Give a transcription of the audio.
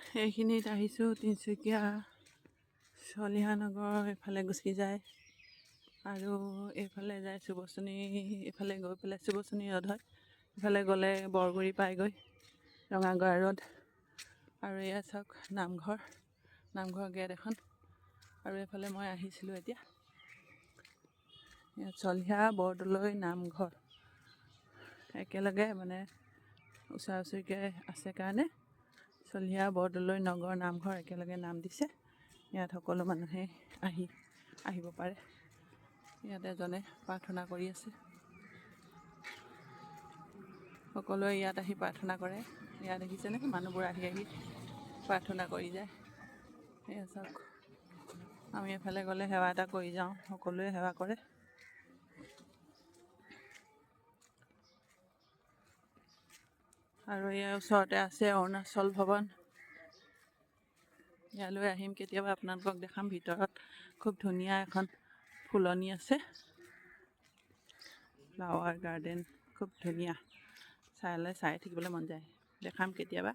এইখিনিত আহিছোঁ, তিনিচুকীয়া চলিহানগৰ এইফালে গুচি যায় আৰু এইফালে যায় চুবচনী, এইফালে গৈ পেলাই চুবচনী ৰোড হয়। এইফালে গ'লে বৰগুৰি পায়গৈ, ৰঙাগড়া ৰোড। আৰু এয়া চাওক নামঘৰ, নামঘৰ গেট এখন। আৰু এইফালে মই আহিছিলোঁ এতিয়া। ইয়াত চলিহা বৰদলৈ নামঘৰ একেলগে মানে ওচৰা ওচৰিকৈ আছে কাৰণে চলিহা বৰদলৈ নগৰ নামঘৰ একেলগে নাম দিছে। ইয়াত সকলো মানুহে আহিব পাৰে। ইয়াত এজনে প্ৰাৰ্থনা কৰি আছে। সকলোৱে ইয়াত আহি প্ৰাৰ্থনা কৰে। ইয়াত দেখিছেনে মানুহবোৰ আহি আহি প্ৰাৰ্থনা কৰি যায়। এয়া চাওক, আমি এফালে গ'লে সেৱা এটা কৰি যাওঁ, সকলোৱে সেৱা কৰে। আৰু ইয়াৰ ওচৰতে আছে অৰুণাচল ভৱন। ইয়ালৈ আহিম কেতিয়াবা, আপোনালোকক দেখাম। ভিতৰত খুব ধুনীয়া এখন ফুলনি আছে, ফ্লাৱাৰ গাৰ্ডেন, খুব ধুনীয়া, চাই থাকিবলৈ মন যায়। দেখাম কেতিয়াবা।